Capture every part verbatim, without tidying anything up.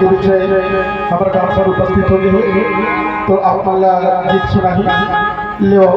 के बीच में हमर गांव पर उपस्थित होगे हे, तो आप मन ला गीत सुनाही। ले आओ।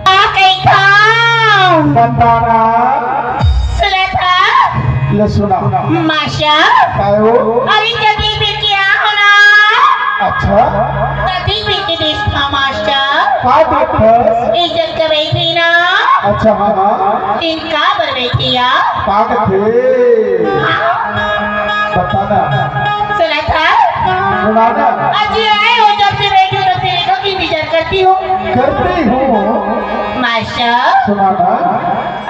का कहिथव? बता ना। सुनत हव? ले सुना। मास्टर। काय हो? अरे, कति बेटिया हो ना? अच्छा। कति बेटी देखथव मास्टर? का देखथस? इज्जत का बैठी ना। अच्छा, हाँ, हाँ। इनका बर बैठी या? का कथे? हाँ। बता ना। सुनत हव? सुना ना। अजी आए हो, जब से बैठी हूँ, तब से रेखा की इंतजार करती हूँ। करती हूँ। मास्टर। सुना ना।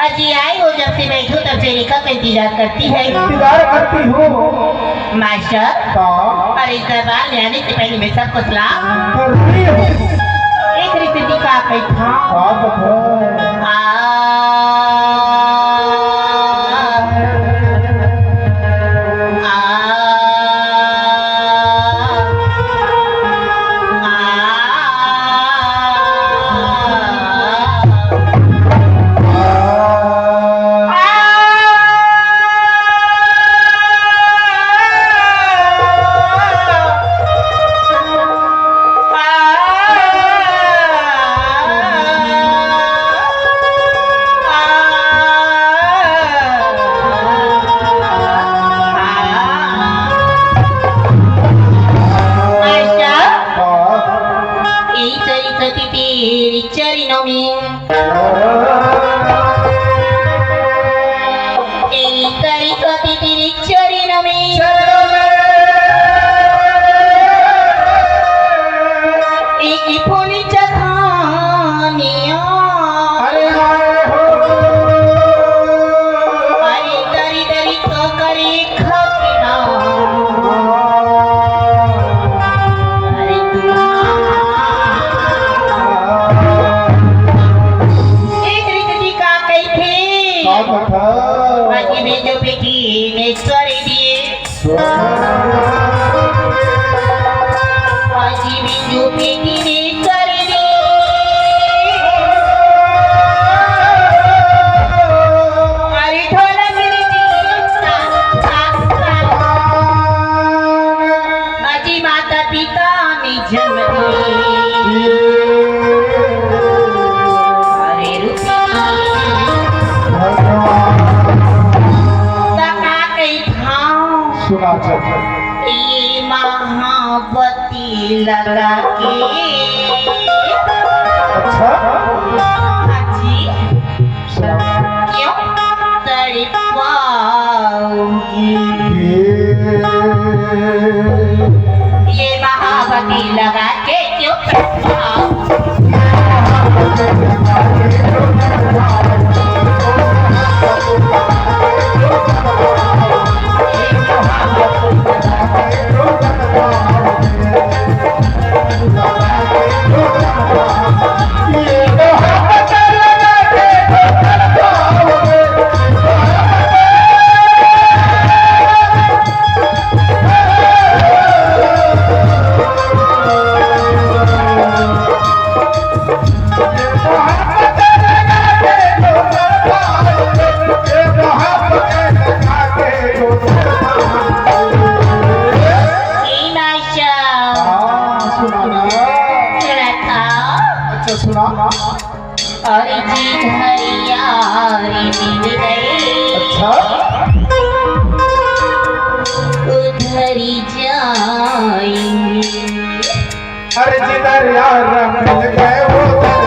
अजी आए हो, जब से बैठी हूँ, तब से रेखा का इंतजार करती है। इंतजार करती हूँ। मास्टर। का? अरे, इस दरबार में आने से पहले मैं सब कुछ ला करती हूँ। एक रीति का कहिथव? का कहिथव? आ। मास्टर, हाँ। ई तरी कति तेरी चरणों में, ई तरी कति तेरी चरणों में, एक फूल चढ़ानिया। अरे हाय हो। अरे दरी दरी तो करे खपना। अरे तू एक रीति का कहिथे। का कथा? बाकी भी जो बेटी ने कर दिए। अजी बिंदु प्रीति में कर दे। अरे ढोलक रे जी, सा, सा, सा। अजी माता पिता ने जन्म दिए। अरे रुपा। त का कहिथव? सुना चल। ये महाबती लगा के। अच्छा। सुना। और जिधर यार मिल गए, अच्छा। उधर जाएंगे। अरे जिधर यार मिल गए, उधर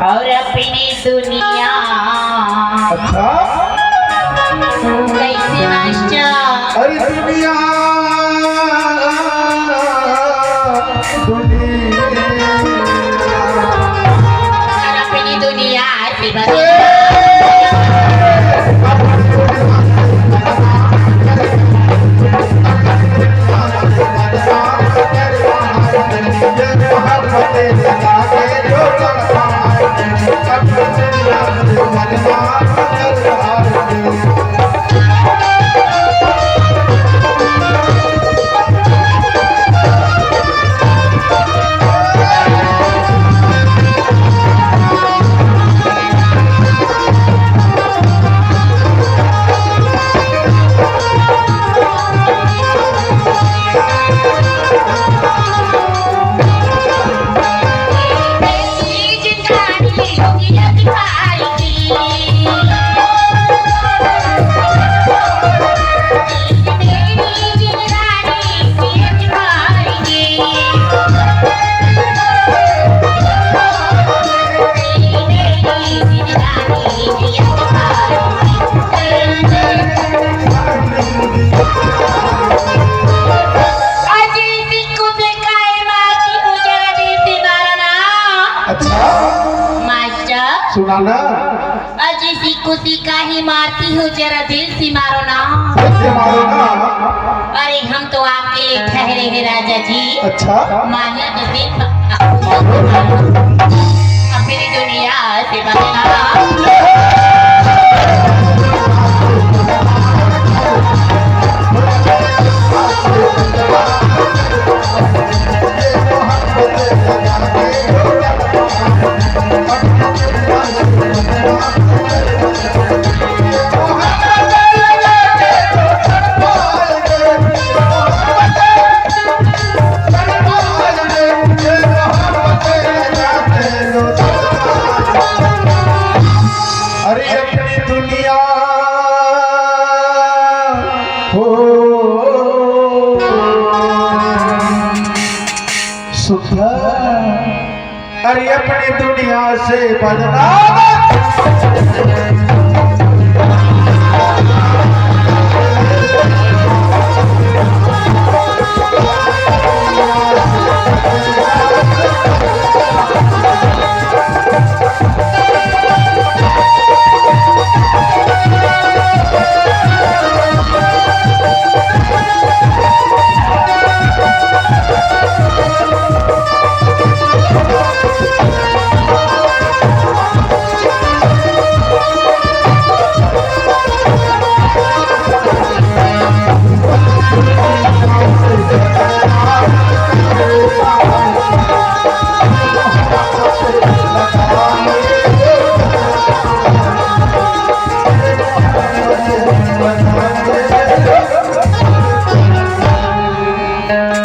और अपनी दुनिया। अच्छा। कैसे मास्टर? अरे दुनिया, दुनिया। और अपनी दुनिया से बदल। अजी सिक्कू से काहे मारती हूँ, जरा दिल से मारो ना। अच्छा। मास्टर। सुना ना। अजी सिक्कू से काहे मारती हूँ, जरा दिल से मारो ना। दिल से मारो ना। अरे हम तो आपके लिए ठहरे हैं राजा जी। अच्छा। माही के सिर्फ अपनी दुनिया से बदला। अरे अपनी दुनिया हो सुंदर, अरे अपनी दुनिया से बदनाम।